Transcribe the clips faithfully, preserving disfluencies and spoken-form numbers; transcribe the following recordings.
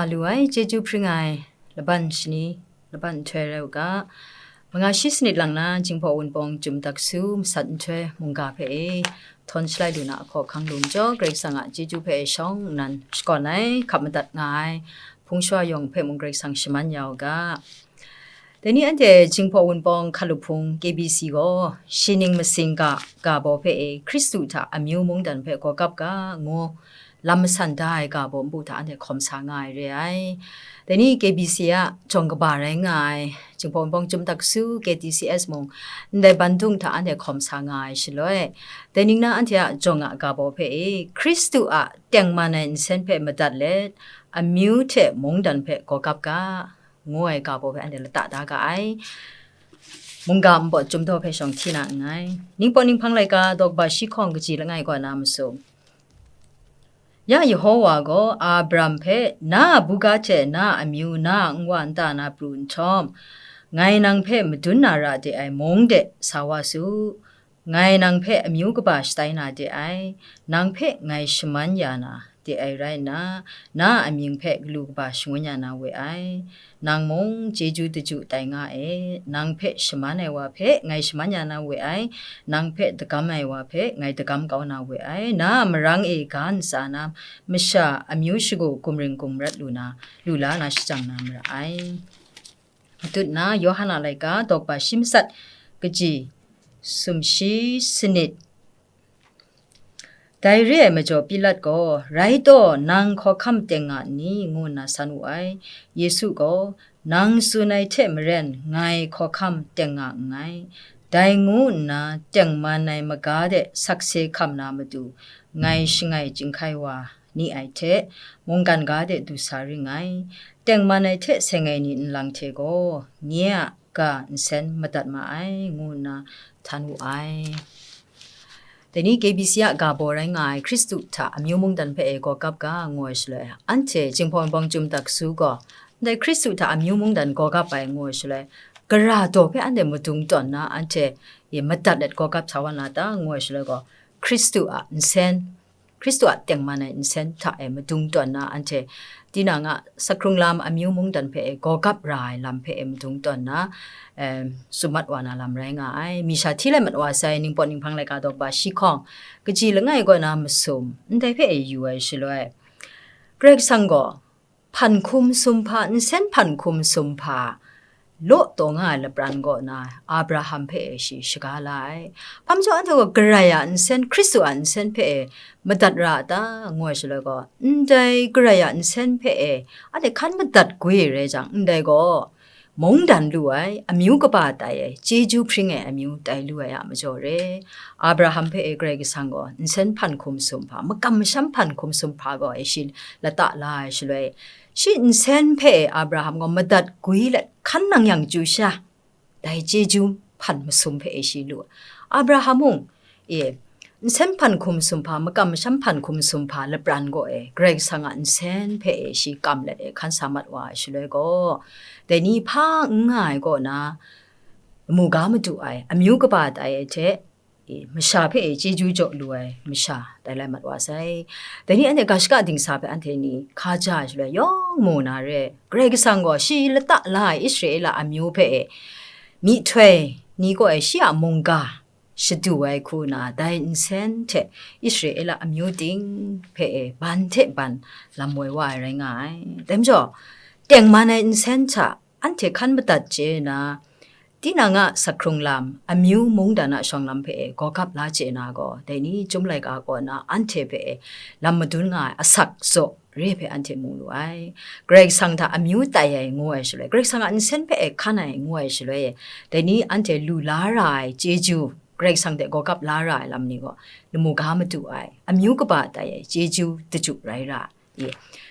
Lu ai chyeju hpring ai laban shani, laban nhtoi rai u ga, manga shi sanit lang na Jinghpaw Wunpawng Chyum Daksu masat nhtoi mungga hpe e htawn shalai lu na ahkaw hkang lu majaw, Karai Kasang a chyeju hpe e shawng nnan shakawn ai, hkap madat nga ai hpung shawa yawng hpe mung Karai Kasang shaman ya u ga. Dai ni anhte Jinghpaw Wunpawng hkalup hpung K B C gaw, shi ning masing ga, ga baw hpe e Hkristu hta amyu mungdan hpe gawgap ga, ngu lam masan da ai ga baw npu hta anhte hkawm sa nga ai re ai. Dai ni K B C a jawng kaba rai nga ai, Jinghpaw Wunpawng Chyum Daksu K T C S mung ndai bandung hta anhte hkawm sa nga ai shaloi, dai ning na anhte a jawng a ga baw hpe e, Hkristu a tengman ai nsen hpe madat let, amyu hte mungdan hpe gawgap ga, ngu ai ga baw hpe anhte lata da ga ai. Mungga npawt Chyum Daw hpe shawng hti na nngai. Ningpawt Ninghpang laika daw kaba shi hkawng kaji langai kaw na masum. Ya Yehowa gaw Abram hpe, "Na a buga hte na a amyu, na a nwa nta na pru nhtawm, ngai nang hpe madun na ra de ai mung de sa wa su. Ngai nang hpe amyu kaba shatai na de ai, nang hpe ngai shaman ya na de ai rai nna, na a amying hpe galu kaba shangun ya na we ai. Nang mung chyeju daju tai nga e, nang hpe shaman ai wa hpe ngai shaman ya na we ai, nang hpe dagam ai wa hpe ngai dagam kau na we ai, na a marang e ga ntsa na masha amyu shagu gumring gumrat lu na, lu la na shajang na mara ai." Matut na Yawhan a laika daw kaba shi masat kaji sumshi sanit. Dai re ai majaw Pilat gaw, "Rai taw, nang hkawhkam teng nga n ni?" ngu nna san wu ai. Yesu gaw, "Nang tsun ai hte maren ngai hkawhkam teng nga nngai. Dai ngu nna tengman ai maga de sakse hkam na matu, ngai shangai chyinghkai wa ni ai hte, mungkan ga de du sa ring ngai. Tengman ai hte seng ai ni nlang hte gaw, nye a ga nsen madat ma ai," ngu nna htan wu ai. Dai ni K B C a ga baw rai nga ai Hkristu hta amyu mungdan hpe e gawgap ga ngu ai shaloi, anhte Jinghpaw Wunpawng Chyum Daksu gaw, ndai Hkristu hta amyu mungdan gawgap ai ngu ai shaloi, gara daw hpe anhte madung tawn na, anhte e madat let gawgap sa wa na ta ngu ai shaloi gaw, Hkristu a nsen, Hkristu a tengman ai nsen hta e madung tawn na, anhte tinang a sakrung lam amyu mungdan hpe e gawgap ra ai lam hpe e madung tawn na, em, tsun mat wa na lam rai nga ai. Mi sha hti lai mat wa sai, Ningpawt Ninghpang laika daw kaba shi hkawng kaji langai kaw na masum, ndai hpe e yu ai shaloi, Karai Kasang gaw hpan hkum sum hpa, nsen hpan hkum sum hpa, law taw nga ai lapran kaw na Abraham hpe e shi shaga la ai. Hpa majaw anhte gaw Karai a nsen, Hkristu a nsen hpe e madat ra a ta? Ngu ai shaloi gaw, ndai Karai a nsen hpe e anhte hkan madat gwi rai jang, ndai gaw mungdan lu ai, amyu kaba tai ai, chyeju hpring ai amyu tai lu ai a majaw re. Abraham hpe e Karai Kasang gaw nsen hpan hkum sum hpa, makam masham hpan hkum sum hpa gaw e shi lata la ai shaloi, shi nsen hpe e Abraham gaw madat gwi let hkan nang yang chyu sha, dai chyeju hpan masum hpe e shi lu ai. Abraham mung, e, nsen hpan hkum sum hpa, makam masham hpan hkum sum hpa lapran gaw e, Karai Kasang a nsen hpe e shi kam let e hkan sa mat wa ai shaloi gaw, dai ni hpa n nga ai kaw na, lamu ga madu ai, amyu kaba tai ai hte, e, masha hpe e chyeju jaw lu ai masha tai lai mat wa sai. Dai ni anhte ga shaka dingsa hpe anhte ni hka ja ai shaloi yawng mu na re, Karai Kasang gaw shi lata la ai Israela amyu hpe e myihtoi ni kaw e shi a mungga shadu ai hku na, dai nsen hte Israela amyu ting hpe e ban hte ban lam woi wa ai rai nga ai. Dai majaw, tengman ai nsen hta anhte hkan madat chye na, tinang a sakrung lam, amyu mungdan a shawng lam hpe e gawgap la chye na gaw, dai ni Chyum laika kaw na anhte hpe e lam madun nga ai asak zaw re hpe anhte mu lu ai. Karai Kasang hta amyu tai ai ngu ai shaloi, Karai Kasang a nsen hpe e hkan ai ngu ai shaloi, dai ni anhte lu la ra ai chyeju, Karai Kasang hte gawgap la ra ai lam ni gaw, lamu ga madu ai, amyu kaba tai ai chyeju daju rai ra ai. Ye.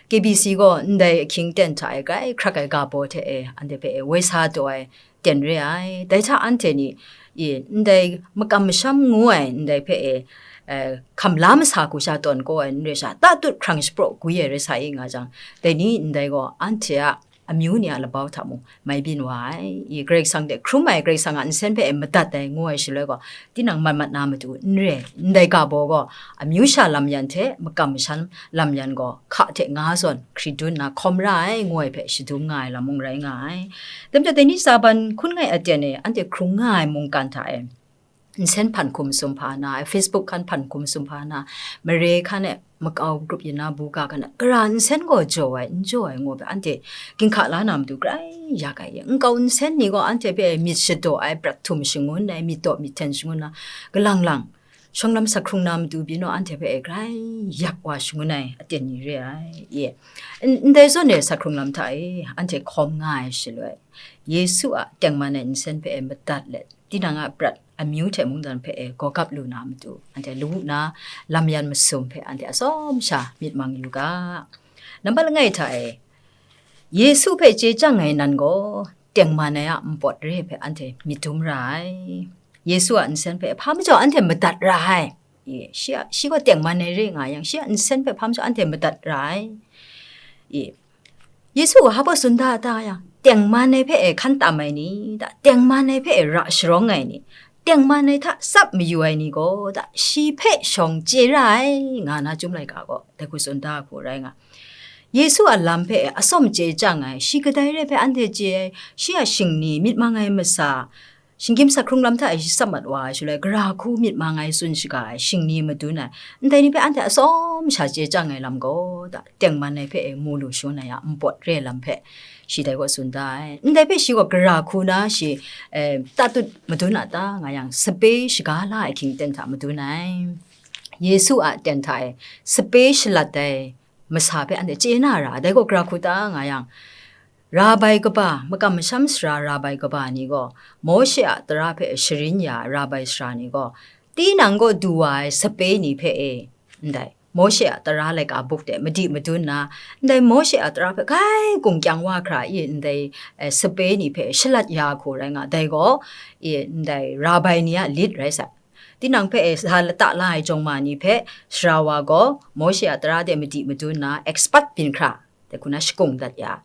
K B C gaw ndai ahkying ten hta e grai hkrak ai ga baw hte e, anhte hpe e woi sa taw ai ten re ai. Dai hta anhte ni, e, ndai makam masham ngu ai ndai hpe e, e, hkam la masa hku sha tawn kaw ai n re sha, tatut hkrang shapraw gwi ai rai sa i nga jang, dai ni ndai gaw anhte a amyu ni a labau hta mung mai byin wa ai. I Karai Kasang hte hkrum ai, Karai Kasang a nsen hpe e madat ai ngu ai shaloi gaw, tinang mat mat na matu n re, ndai ga baw gaw, amyu sha lam yan hte makam masham lam yan gaw hka hte nga zawn hkri dun nna hkawm ra ai ngu ai hpe shadum nga ai lam mung rai nga ai. Dai majaw, dai ni tsa ban hkun ngai aten e anhte hkrung nga ai mungkan hta e, nsen hpan hkum sum hpa na, Facebook hkan hpan hkum sum hpa na, mare hkan e makau grup yin na buga hkan e, gara nsen gaw jaw ai, n jaw ai ngu ai hpe anhte ginhka la na matu grai yak ai. Nkau nsen ni gaw anhte hpe myit shadaw ai, prat htum shangun ai, myit daw myit hten shangun na, galang lang, shawng lam sak hkrung na matu byin naw anhte hpe e grai yak wa shangun ai aten ni re ai. Ye, n-, ndai zawn e sak hkrung lam hta e anhte hkawm nga ai shaloi, Yesu a tengman ai nsen hpe e madat let, tinang a prat amyu hte mungdan hpe e gawgap lu na matu, anhte lu na lam yan masum hpe anhte atsawm sha myit mang yu ga. Nambat langai hta e, Yesu hpe chye chyang ai nan gaw, tengman ai a npawt re hpe anhte myit dum ra ai. Yesu a nsen hpe hpa majaw anhte madat ra ai. I, shi a, shi gaw tengman ai re nga yang, shi a nsen hpe hpa majaw anhte madat ra ai. I, Yesu gaw hpa baw tsun da ta yang, tengman ai hpe e hkan tam ai ni, da, tengman ai hpe e ra sharawng ai ni, tengman ai hta tsap mayu ai ni gaw, da, shi hpe shawng chye ra ai, nga na Chyum laika gaw dai hku tsun da hku rai nga. Yesu a lam hpe e atsawm chye chyang ai, shi kadai re hpe anhte chye ai, shi a shingni, myit mang ai masa, shinggyim sak hkrung lam hta e shi tsap mat wa ai shaloi, gara hku myit mang ai tsun shaga ai, shingni madun ai, ndai ni hpe anhte atsawm sha chye chyang ai lam gaw, da, tengman ai hpe e mu lu shangun ai a npawt re ai lam hpe shi dai gaw tsun da ai. Ndai hpe shi gaw gara hku na shi, eh, tatut madun a ta nga yang, sape shaga la ai hkying ten hta madun ai. Yesu a ten hta e sape shalat ai masa hpe anhte chye na ra, dai gaw gara hku ta nga yang, rabai kaba, makam masham sara rabai kaba ni gaw, Mawshe a tara hpe sharin ya ai rabai sara ni gaw, tinang kaw du wa ai sape ni hpe e, ndai Mawshe a tara laika buk de madi madun nna, ndai Mawshe a tara hpe grai gung kyang wa hkra i, ndai, eh, sape ni hpe shalat ya hku rai nga, dai gaw, i, ndai rabai ni a lit rai sai. Tinang hpe e sa lata la ai jawng ma ni hpe sara wa gaw Mawshe a tara de madi madun nna expert byin hkra, dai hku na shakung dat ya.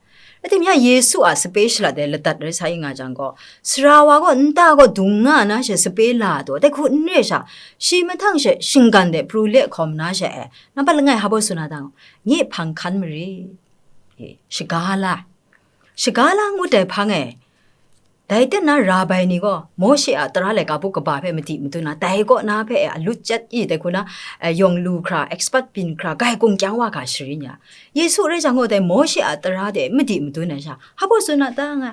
Rai timung, Yesu a sape shalat ai ladat rai sa i nga jang gaw, sara wa gaw nta gaw dung nga na she sape la taw, dai hku n re sha, shi mahtang she shinggan de pru le hkawm na she e, nambat langai hpa baw tsun na dang, nye hpang hkan mare, e, shaga la, shaga la ngut ai hpang e, dai ten na rabai ni gaw, Mawshe a tara laika buk kaba hpe madi madun na, dai kaw na hpe e alut chyat i, dai hku na, eh, yawng lu hkra, expert byin hkra, grai gung kyang wa hkra sharin ya. Yesu rai jang gaw, dai Mawshe a tara de madi madun ai sha, hpa baw tsun na ta nga,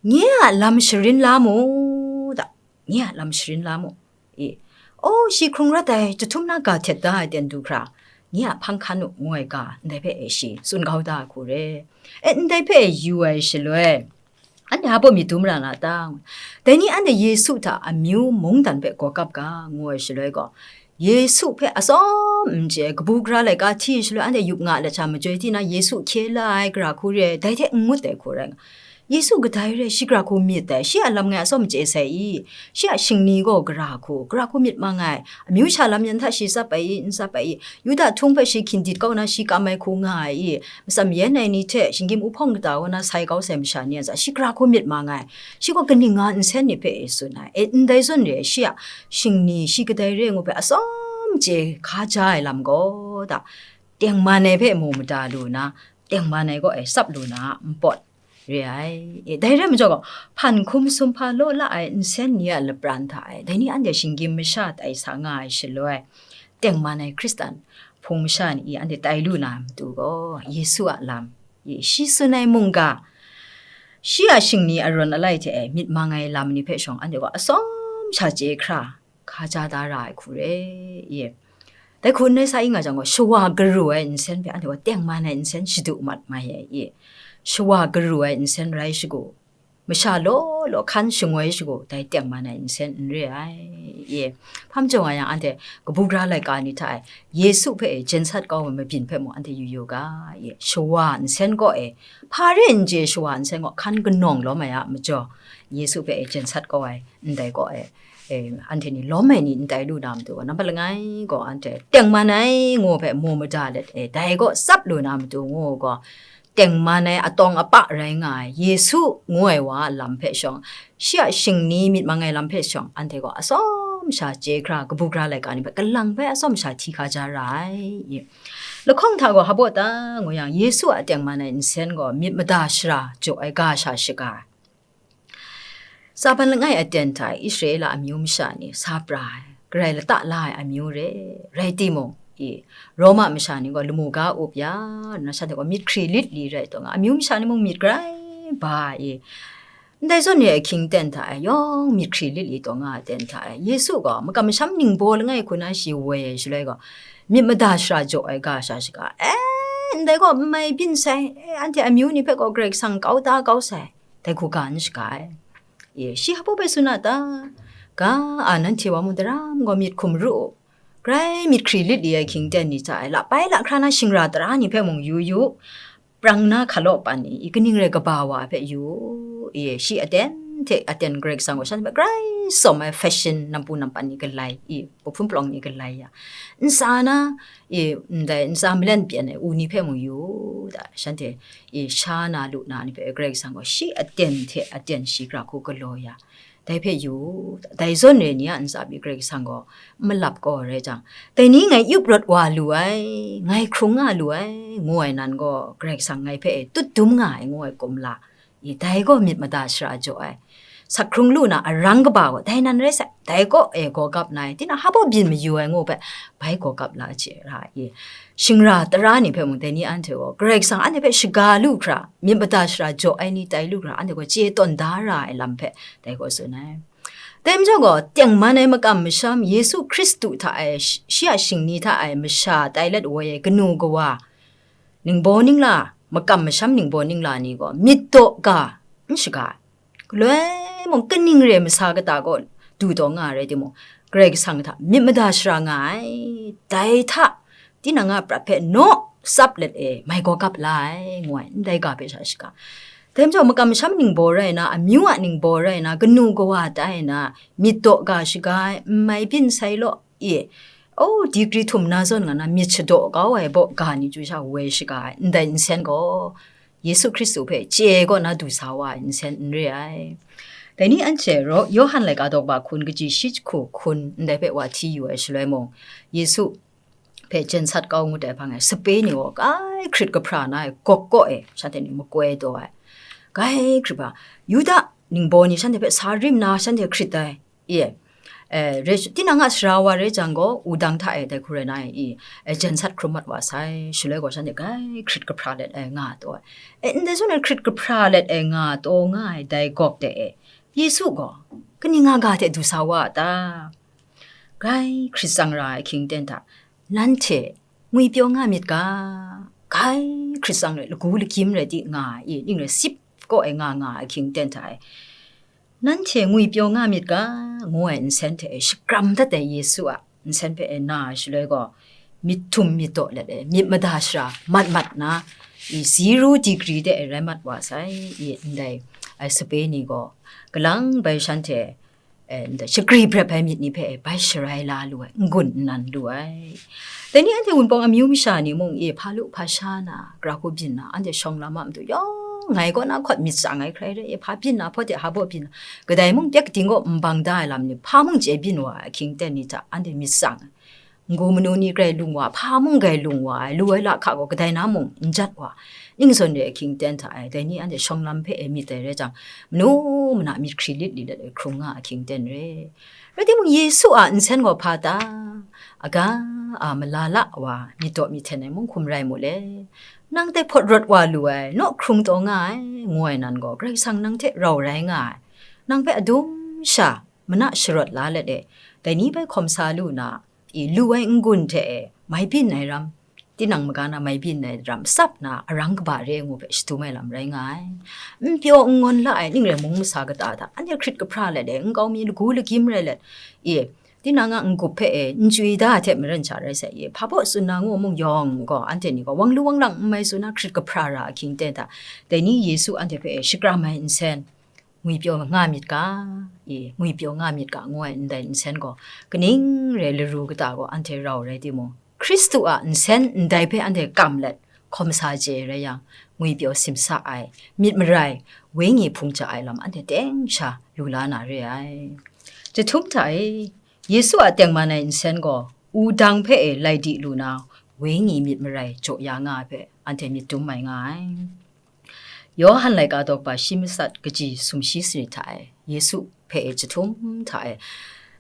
nye a lam sharin la mu, da, nye a lam sharin la mu. I, aw, shi hkrung rat ai, jahtum na ga htet da ai ten du hkra, nye a hpang hkan u, ngu ai ga, ndai hpe e shi tsun kau da ai hku re. E, ndai hpe e yu ai shaloi, anhte hpa baw myit dum ra na ta? Dai ni anhte Yesu hta amyu mungdan hpe gawgap ga, ngu ai shaloi gaw, Yesu hpe atsawm n chye ai, kabu gara laika hti shaloi anhte yup nga let sha, majoi hti na Yesu hkye la ai, gara hku re ai, dai hte n ngut ai hku rai nga. Yesu kadai re, shi gara hku myit dai, shi a lam ngai atsawm chye sai i, shi a shingni gaw gara hku, gara hku myit mang ai, amyu sha lam yan hta shi tsap ai i, n tsap ai i, Yuda htung hpe shi hkying dit kau na shi kam ai hku nga ai i, matsam yen ai ni hte shinggyim uhpawng kata kaw na sai kau sai masha ni a hta shi gara hku myit mang ai, shi gaw kaning nga nsen ni hpe e tsun ai, e, ndai zawn re ai, shi a shingni, shi kadai re ngu hpe atsawm chye hkaja ai lam gaw, da, tengman ai hpe mu mada lu na, tengman ai gaw e tsap lu na a npawt re ai. E, dai rai majaw gaw, hpan hkum sum hpa law la ai nsen ni a lapran hta e, dai ni anhte shinggyim masha tai sa nga ai shaloi, tengman ai Hkristan hpung masha ni i anhte tai lu na matu gaw, Yesu a lam, i, shi tsun ai mungga, shi a shingni arawn alai hte e myit mang ai lam ni hpe shawng anhte gaw atsawm sha chye hkra, hkaja da ra ai hku re, i. Dai hku n rai sa i nga jang gaw, shawa garu ai nsen hpe anhte gaw tengman ai nsen shadu mat mai ai, i. Shawa garu ai nsen rai shagu, masha law law hkan shangoi shagu, dai tengman ai nsen n re ai, i. Hpa majaw nga yang, anhte kabu gara laika ni hta e Yesu hpe e jensat kau ai mabyin hpe mung anhte yu yu ga, i. Shawa nsen kaw e, hpa re n chye shawa nsen kaw hkan kanawng lawm ai a majaw, Yesu hpe e jensat kau ai ndai kaw e, e, anhte ni lawm ai ni n tai lu na matu gaw, nambat langai gaw anhte tengman ai ngu hpe mu mada let, e, dai gaw tsap lu na matu ngu gaw, tengman ai atawng apa rai nga ai Yesu ngu ai wa a lam hpe shawng, shi a shingni myit mang ai lam hpe shawng, anhte gaw atsawm sha chye hkra, kabu gara laika ni hpe kalang bai atsawm sha hti hka ja ra ai. Lahkawng hta gaw hpa baw ta ngu yang, Yesu a tengman ai nsen gaw myit mada shara jaw ai ga sha shaga ai. Tsaban langai aten hta e Israela amyu masha ni sa pra ai, karai lata la ai amyu re. Rai timung, i, Roma masha ni gaw lamu ga up ya nna, shanhte gaw myit hkri lit li rai taw nga, amyu masha ni mung myit grai ba ai, i, ndai zawn re ai ahkying ten hta e, yawng myit hkri lit li taw nga ai ten hta e, Yesu gaw makam masham ningbaw langai hku na shi woi ai shaloi gaw, myit mada shara jaw ai ga sha shaga, e, ndai gaw n mai byin sai, e, anhte amyu ni hpe gaw Karai Kasang kau da kau sai, dai hku ga n shaga ai. E, shi hpa baw bai tsun a ta? Ga a, nanhte wa mung daram gaw myit hkum ru u, grai myit hkri lit li ai hkying ten ni hta e, lapai lahkra na shingra tara ni hpe mung yu yu, prang na hkalaw pan ni, i, kaning rai kaba wa hpe yu u, i, shi aten hte aten Karai Kasang gaw shanhte hpe grai sawm ai fashion nampu nampan ni galai, i, bahpun palawng ni galai ya, ntsa na, i, ndai ntsa malen pyan ai u ni hpe mung yu u da, shanhte, i, sha na lu na ni hpe Karai Kasang gaw shi aten hte aten shi gara hku galaw ya, dai hpe yu u, dai zawn re ni a ntsa pyi Karai Kasang gaw n malap kau ai rai jang, dai ni ngai yup rawt wa lu ai, ngai hkrung nga lu ai, ngu ai nan gaw Karai Kasang ngai hpe e tut dum nga ai ngu ai kumla, i, dai gaw myit mada shara jaw ai. Sak hkrung lu na arang kaba gaw dai nan rai sai, dai kaw e gaw gap na ai, tinang hpa baw byin mayu ai ngu hpe, bai gaw gap la chye ra ai. Shingra tara ni hpe mung dai ni anhte gaw Karai Kasang anhte hpe shaga lu hkra, myit mada shara jaw ai ni tai lu hkra, anhte gaw chye tawn da ra ai lam hpe dai gaw tsun ai. Dai majaw gaw, tengman ai makam masham Yesu Hkristu hta e, shi a shingni hta e masha tai let woi ai kanu kawa, ningbaw ningla, makam masham ningbaw ningla ni gaw myit daw ga n shaga ai. Galoi mung kaning re ai masa kata gaw du taw nga ai rai timung, Karai Kasang hta myit mada shara nga ai, dai hta tinang a prat hpe naw tsap let e mai gaw gap la ai, ngu ai, ndai ga hpe sha shaga. Dai majaw, makam masham ningbaw rai na, amyu a ningbaw rai na, kanu kawa tai na, myit daw ga shaga ai, n mai byin sai law, e, o, digri htum na zawn nga na, myit shadaw kau ai baw ga ni chyu sha woi shaga ai, ndai nsen gaw, Yesu Hkristu hpe chye kaw na du sa wa ai nsen n re ai. Dai ni anhte ro-, Yawhan laika daw ba hkun kaji shi jahku hkun ndai hpe wa hti yu ai shaloi mung, Yesu hpe jen sat kau ngut ai hpang e, sape ni gaw kai hkrit kahpra na ai gawk kaw e shanhte ni makoi taw ai. Kai hkrit hpa, Yuda ningbaw ni shanhte hpe sa rim na shanhte hkrit ai. Ye, e, re, tinang a sara wa re jang gaw, wudang hta e dai hku rai na ai, i, e, jen sat hkrum mat wa sai, shaloi gaw shanhte grai hkrit kahpra let ai nga taw ai. E, ndai zawn e hkrit kahpra let ai nga taw nga ai dai gawk de e, Yesu gaw kaning a ga hte du sa wa a ta? Grai hkrit tsang ra ai hkying ten hta, nanhte ngwipyaw nga myit ga, grai hkrit tsang rai, lagu lagyim rai di nga ai, i, ning rai sip kaw ai nga nga ai hkying ten hta e, nanhte ngwipyaw nga myit ga, ngu ai nsen hte e shakram dat ai Yesu a nsen hpe e na ai shaloi gaw, myit htum myit daw let e, myit mada shara mat mat na, i, zero degree de e rai mat wa sai, i, ndai, ai sape ni gaw, kalang bai shanhte, e, ndai shagri brep ai myit ni hpe e bai sharai la lu ai, n-gun nnan lu ai. Dai ni anhte Wunpawng amyu masha ni mung, e, hpa lu hpa sha na, gara hku byin na, anhte shawng lam a matu yawng, ngai kaw na hkawt myit tsang ai hkrai re, e, hpa byin na, hpaw de hpa baw byin na, kadai mung pyek ting gaw n bang da ai lam ni, hpa mung chye byin wa ai ahkying ten ni hta, anhte myit tsang ai. N-gu manu ni grai lung wa, hpa mung grai lung wa ai, lu ai lahka gaw kadai na mung n jat wa, ning zawn re ai ahkying ten hta e, dai ni anhte shawng lam hpe e myit ai rai jang, manu mana myit hkri lit li let e hkrung nga ai ahkying ten re. Rai timung, Yesu a nsen gaw hpa ta? Aga a malala wa myit daw myit hten ai mung hkum rai mu le. Nang dai hpawt rawt wa lu ai, naw hkrung taw nga ai, ngu ai nan gaw, Karai Kasang nang hte rau rai nga ai. Nang hpe adum sha mana sharawt la let e, dai ni bai hkawm sa lu na, i, lu ai n-gun hte e, mai byin ai ram, tinang maga na mai byin ai ram, tsap na arang kaba re ai ngu hpe shadum ai lam rai nga ai. N pyaw n ngawn la ai ning rai mung masa kata hta, anhte hkrit kahpra let e, nkau mi lagu lagyim rai let, e, tinang a n-gup hpe e, n chwi da ai hte maren sha rai sai, e, hpa baw tsun na ngu mung yawng gaw, anhte ni gaw wang lu wang lang n mai tsun na hkrit kahpra ra ahkying ten hta, dai ni Yesu anhte hpe e, shakram ai nsen, ngwipyaw nga myit ga, e, ngwipyaw nga myit ga, ngu ai ndai nsen gaw, kaning re laru kata gaw anhte rau rai timung, Hkristu a nsen ndai hpe anhte kam let, hkawm sa chye rai yang, ngwipyaw simsa ai, myit marai, wenyi hpung ja ai lam anhte teng sha lu la na re ai. Jahtum hta e, Yesu a tengman ai nsen gaw, wudang hpe e lai di lu na, wenyi myit marai jaw ya nga ai hpe, anhte myit dum mai nga ai. Yawhan laika daw kaba shi matsat kaji sumshi sanit hta e, Yesu hpe e jahtum hta e,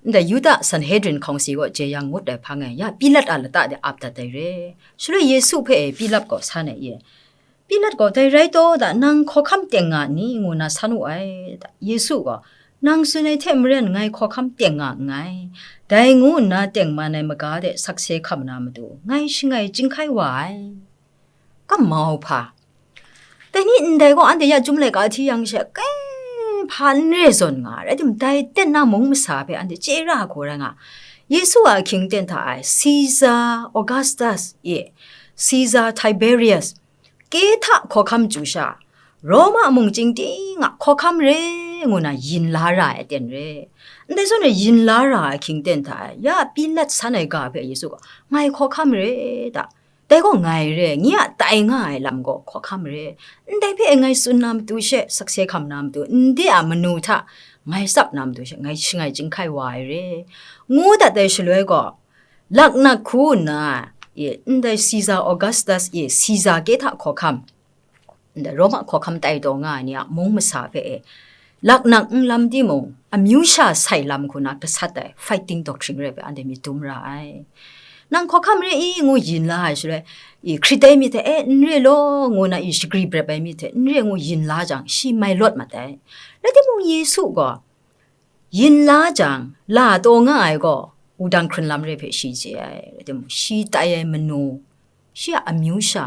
ndai Yuda Sanhedrin hkawng si kaw jeyang ngut ai hpang e, ya Pilat a lata de ap dat ai re. Shaloi Yesu hpe e Pilat gaw san ai ye, Pilat gaw, "Dai rai taw da, nang hkawhkam teng nga n ni?" ngu nna san wu ai. Yesu gaw, "Nang tsun ai hte maren ngai hkawhkam teng nga nngai. Dai ngu nna tengman ai maga de sakse hkam na matu, ngai shangai chyinghkai wa ai." Kamau hpa. Dai ni ndai gaw anhte ya Chyum laika hti yang she, kai hpa n re zawn nga ai, rai timung, dai ten na mung masa hpe anhte chye ra hku rai nga. Yesu a ahkying ten hta ai, Caesar Augustus e, Caesar Tiberius, ke hta hkawhkam chyu sha, Roma mung chying ting a hkawhkam re ngu na yin la ra ai aten re. Ndai zawn e yin la ra ai ahkying ten hta e, ya Pilat san ai ga hpe Yesu gaw, "Ngai hkawhkam re da, dai gaw ngai re, nye a tai nga ai lam gaw hkawhkam re, ndai hpe ngai tsun na matu she, sakse hkam na matu, ndai a manu hta ngai tsap na matu she, ngai shangai chyinghkai wa ai re," ngu dat ai shaloi gaw, laknak hku nna, e, ndai Caesar Augustus e, Caesar ke hta hkawhkam, ndai Roma hkawhkam tai taw nga ai ni a mung masa hpe e, laknak n lam timung, amyu sha sai lam hku na gasat ai fighting doctrine rai hpe anhte myit dum ra ai. "Nang hkawhkam re i?" ngu yin la ai shaloi, i hkrit ai myit hte, "E, n re law," ngu na i shagri brep ai myit hte, "N re," ngu yin la jang, shi mai lawt mat ai. Rai timung, Yesu gaw, yin la jang, la taw nga ai gaw, wudang hkrun lam re hpe shi chye ai. Rai timung, shi tai ai manu, shi a amyu sha,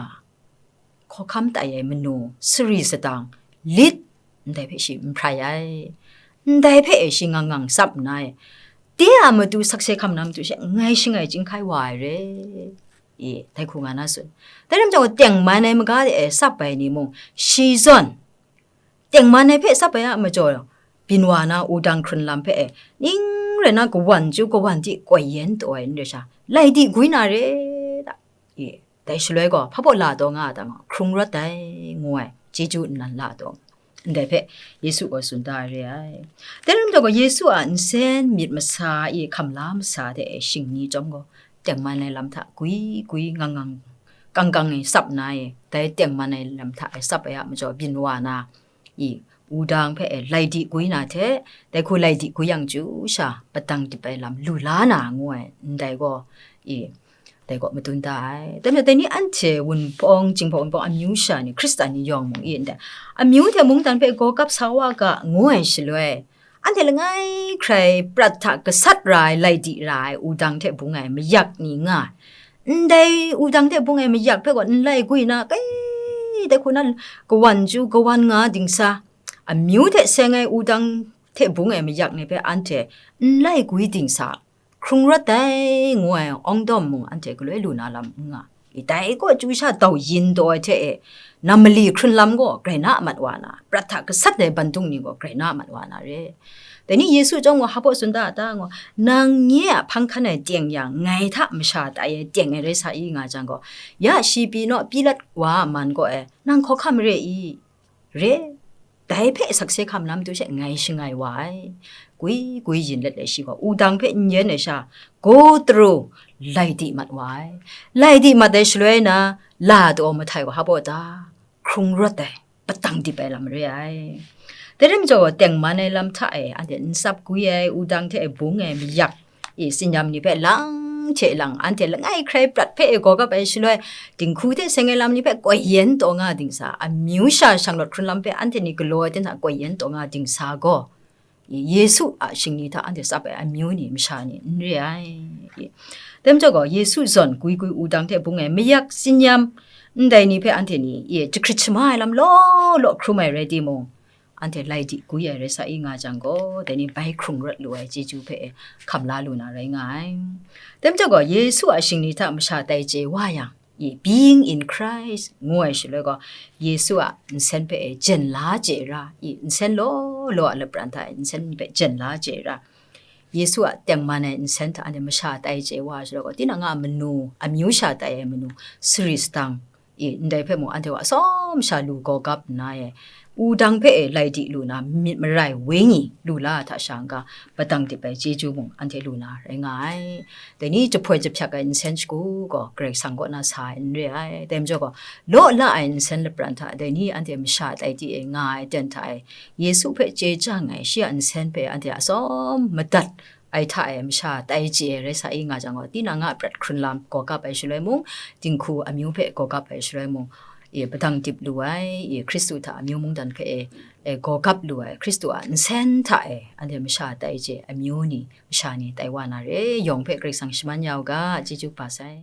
hkawhkam tai ai manu, sari sadang, lit, ndai hpe shi n hprai ai. Ndai hpe e shi ngang ngang tsap nna e, de a matu sakse hkam na matu she, ngai shangai chyinghkai wa ai re. E, dai hku nga na tsun. Dai ram jang, tengman ai maga de e tsap ai ni mung, shi zawn, tengman ai hpe tsap ai a majaw, byin wa na wudang hkrun lam hpe e, ning rai na kawan chyu kawan di koi yen taw ai n re sha, lai di gwi na re da. E, dai shaloi gaw, hpa baw la taw nga a ta nga, hkrung rawt ai, ngu ai, chyeju nnan la taw, ndai hpe Yesu gaw tsun da ai re ai. Dai lam taw gaw, Yesu a nsen myit masa i hkam la masa de e shing ni chyawm gaw, tengman ai lam hta gwi gwi ngang ngang, kang kang e tsap nna e, dai tengman ai lam hta e tsap ai a majaw byin wa na, i wudang hpe e lai di gwi na hte, dai hku lai di gwi yang chyu sha, padang dip ai lam lu la na ngu ai, ndai gaw, i, dai gaw madun da ai. Dai majaw, dai ni anhte wunpawng, jinghpaw wunpawng amyu sha ni, Hkristan ni yawng mung i ndai, amyu hte mungdan hpe gaw kap sa wa ga, ngu ai shaloi, anhte langai hkrai prat hta gasat ra ai, lai di ra ai, wudang hte bung ai mayak ni nga ai. Ndai wudang hte bung ai mayak hpe gaw n lai gwi na, kai, dai hku na kawan chyu kawan nga dingsa, amyu hte seng ai wudang hte bung ai mayak ni hpe anhte n lai gwi dingsa, hkrung rawt ai, ngu ai awng dawm mung anhte galoi lu na lam n nga. I dai gaw chyu sha dau yin taw ai hte e, nam mali hkrun lam gaw grai na mat wa na, prat hta gasat ai bandung ni gaw grai na mat wa na re. Dai ni Yesu chyawm gaw hpa baw tsun da a ta ngu, nang nye a hpang hkan ai teng yang, ngai hta masha tai ai teng e rai sa i nga jang gaw, ya shi pyi naw Pilat wa a man gaw e, nang hkawhkam re i? Re, dai hpe sakse hkam na matu she ngai shangai wa ai. Gwi gwi yin let ai shi gaw, wudang hpe n yen ai sha, gaw taru lai di mat wa ai. Lai di mat ai shaloi na, la taw mahtai gaw hpa baw ta, hkrung rawt ai, padang dip ai lam re ai. Dai rai majaw, tengman ai lam hta e, anhte n tsap gwi ai, wudang hte bung ai mayak, i, tsinyam ni hpe lang hte lang, anhte langai hkrai prat hpe e gaw kap ai shaloi, dinghku hte seng ai lam ni hpe koi yen taw nga dingsa, amyu sha shanglawt hkrun lam hpe anhte ni galaw ai ten hta koi yen taw nga dingsa gaw, i, Yesu a shingni hta anhte tsap ai amyu ni, masha ni n re ai. I, dai majaw gaw, Yesu zawn gwi gwi wudang hte bung ai mayak, tsinyam, ndai ni hpe anhte ni, i, jahkrit shama ai lam law law hkrum ai rai timung, anhte lai di gwi ai rai sa i nga jang gaw, dai ni bai hkrung rawt lu ai chyeju hpe hkam la lu na rai nga ai. Dai majaw gaw, Yesu a shingni hta masha tai chye wa yang, i, being in Christ ngu ai shaloi gaw, Yesu a nsen hpe e jen la chye ra, i, nsen law law a lapran hta e nsen hpe jen la chye ra, Yesu a tengman ai nsen hta anhte masha tai chye wa ai shaloi gaw, tinang a manu, amyu sha tai ai manu, sari sadang, e, ndai hpe mung anhte wa atsawm sha lu gawgap nna e, wudang hpe e lai di lu na myit marai wenyi lu la ai hta sha n-ga, padang dip ai chyeju mung anhte lu na rai nga ai. Dai ni jahpoi jahpyak ai nsen shagu gaw Karai Kasang kaw na sa ai n re ai. Dai majaw gaw, law la ai nsen lapran hta dai ni anhte masha tai di e nga ai ten hta e, Yesu hpe chye chyang ai shi a nsen hpe anhte atsawm madat ai hta e masha tai chye ai rai sa i nga jang gaw, tinang a prat hkrun lam gawgap ai shaloi mung, dinghku amyu hpe gawgap ai shaloi mung, e, padang dip lu ai, e, Hkristu hta amyu mungdan hpe e, e, gawgap lu ai Hkristu a nsen hta e anhte masha tai chye amyu ni, masha ni tai wa na re, yawng hpe Karai Kasang shaman ya u ga, chyeju kaba sai.